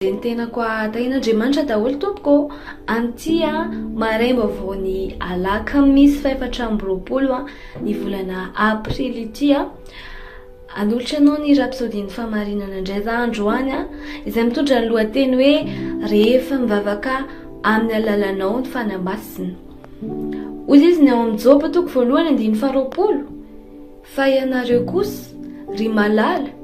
Dia ny tenako tahian'Andriamanitra daholo tompoko ô! Amin'ity maraim-baovao ny alakamisy faha-24 ny volana aprily ity, hanolotra anao ny rapsodin'ny fahamarinana indray za androany, izay mitondra ny lohateny hoe Rehefa mivavaka amin'ny alalanao ny Fanahy Masina. Hoy izy ny ao amin'ny Joba toko voalohany andininy faha-20. Fa ianareo kosa, ry malala,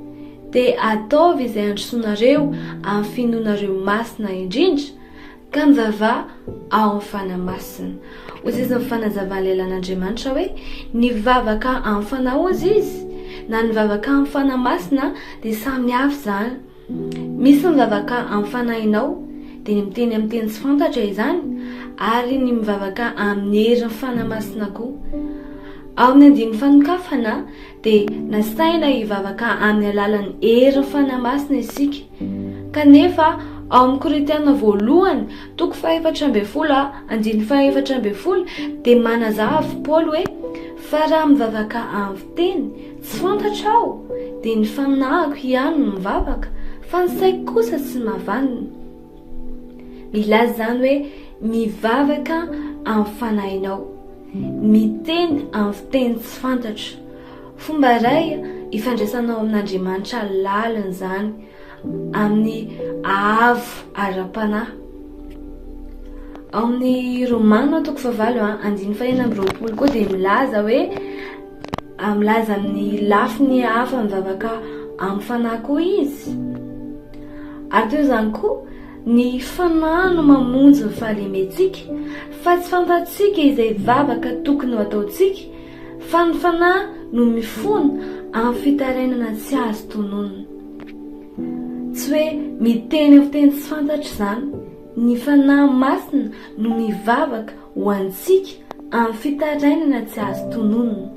dia ataovy izay handrosoanareo amin'ny finoanareo masina indrindra, ka mivavaha ao amin'ny Fanahy Masina. Hoy izy ny fanazavan'ny lehilahin'Andriamanitra hoe, Ny vavaka amin'ny Fanahy hozy izy, na ny vavaka amin'ny Fanahy Masina dia samy hafa izany. Misy mivavaka amin'ny fanahinao, dia ny miteny amin'ny teny tsy fantatra izany, ary ny mivavaka amin'ny herin'ny Fanahy Masina koa. Ao amin'ny andininy fanokafana dia nasaina hivavaka amin'ny alalan'ny herin'ny Fanahy Masina isika. Kanefa ao amin'ny Korintiana voalohany toko faha-14 andininy faha-14 dia manazava Paoly hoe, Fa raha mivavaka amin'ny fiteny Tsy fantatra aho, dia ny fanahiko ihany no mivavaka, fa ny saiko kosa tsy mahavanona. Milaza izany hoe mivavaka amin'ny fanahinao, miteny amin'ny fiteny tsy fantatra. Fomba iray ifandraisanao amin'Andriamanitra lalina izany, amin'ny haavo ara-panahy. Ao amin'ny Romana toko fahavalo andininy faha-26 koa dia milaza hoe milaza amin'ny lafiny hafa mivavaka amin'ny fanahy koa izy. Ary toy izany koa, ny fanahy no mamonjy ny fahalementsika, fa tsy fantatsika izay vavaka tokony ho ataontsika, fa ny fanahy no mifona amin'ny fitarainana tsy azo tononina. Tsy hoe miteny amin'ny fiteny tsy fantatra izany. Ny Fanahy Masina no mivavaka ho antsika amin'ny fitarainana tsy azo tononina.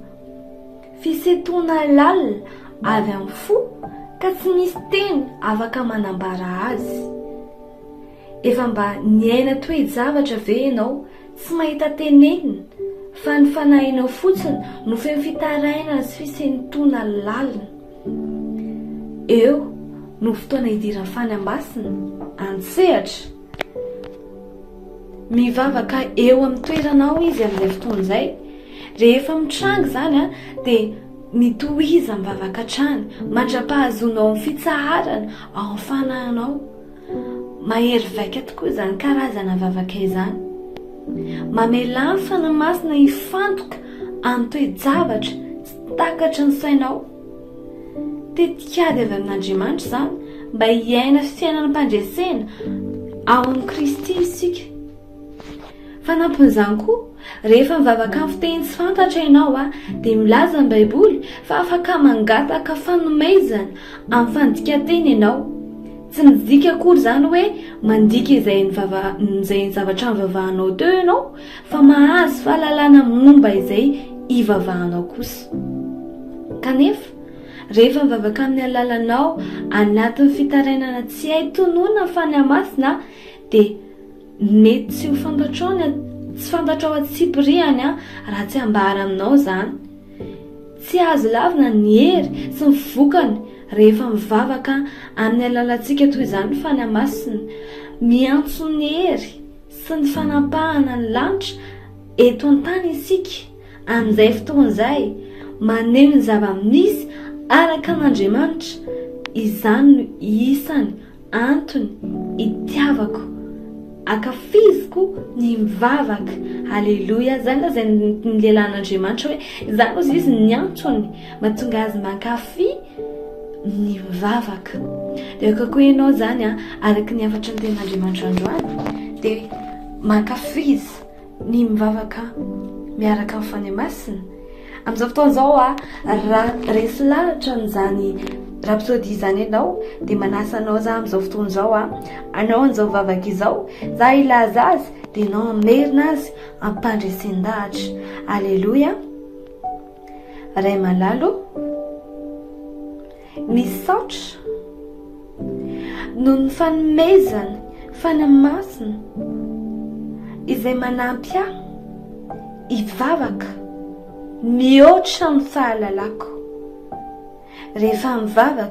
Fisentoana lalina avy amin'ny fo ka tsy misy teny afaka manambara azy. Efa mba niaina toe-javatra ve ianao tsy mahita tenenina fa ny fanahinao fotsiny no feno fitarainana sy fisentoana lalina? Eo no fotoana idiran'ny Fanahy Masina an-tsehatra. Mivavaka eo amin'ny toeranao izy amin'izay fotoana izay. Rehefa mitranga izany dia mitohiza mivavaka hatrany mandra-pahazoanao ny fitsaharana ao amin'ny fanahinao. Mahery vaika tokoa izany karazana vavaka izany. Mamelà ny Fanahy Masina hifantoka amin'ny toe-javatra tsy takatry ny sainao. Tetikady avy amin'Andriamanitra izany mba hiaina fiainanam-pandresena ao amin'i Kristy isika. Fanampin'izany koa, rehefa mivavaka amin'ny fiteny tsy fantatra ianao, dia milaza ny Baiboly fa afaka mangataka fanomezana amin'ny fandikan-teny ianao. Tsy midika akory izany hoe mandika izay izay zavatra nivavahanao teo ianao, fa mahazo fahalalana momba izay ivavahanao kosa. Kanefa, rehefa mivavaka amin'ny alalanao anatin'ny fitarainana tsy hay tononina ny Fanahy Masina, dia Mety tsy ho fantatrao ny tsy fantatrao antsipirihany raha tsy ambara aminao izany. Tsy azo lavina ny hery sy ny vokany rehefa mivavaka amin'ny alalantsika toy izany ny Fanahy Masina. Miantso ny hery sy ny fanampahana ny lanitra eto an-tany isika amin'izay fotoana izay, maneho ny zava-misy araka an'Andriamanitra. Izany no isany Antony itiavako, ankafiziko ny mivavaka. Aleloia. Zany lazain'ny lehilahin'Andriamanitra hoe izany hozy izy ny antony mahatonga azy mankafy ny mivavaka. Dia aoka koa ianao izany araka ny hafatry ny tenin'Andriamanitra androany dia mankafiza ny mivavaka miaraka amin'ny Fanahy Masina. Amin'izao fotoana izao aho, raha resy lahatra an'izany Rhapsody izany ianao, dia manasa anao za amin'izao fotoana izao aho, hanao an'izao vavaka izao, za hilaza azy, dia ianao hamerina azy am-pandresen-dahatra. Aleloia. Ray malala ô, Misaotra noho ny fanomezana Fanahy Masina izay manampy ahy hivavaka mihoatra ny fahalalako. Rehefa mivavaka.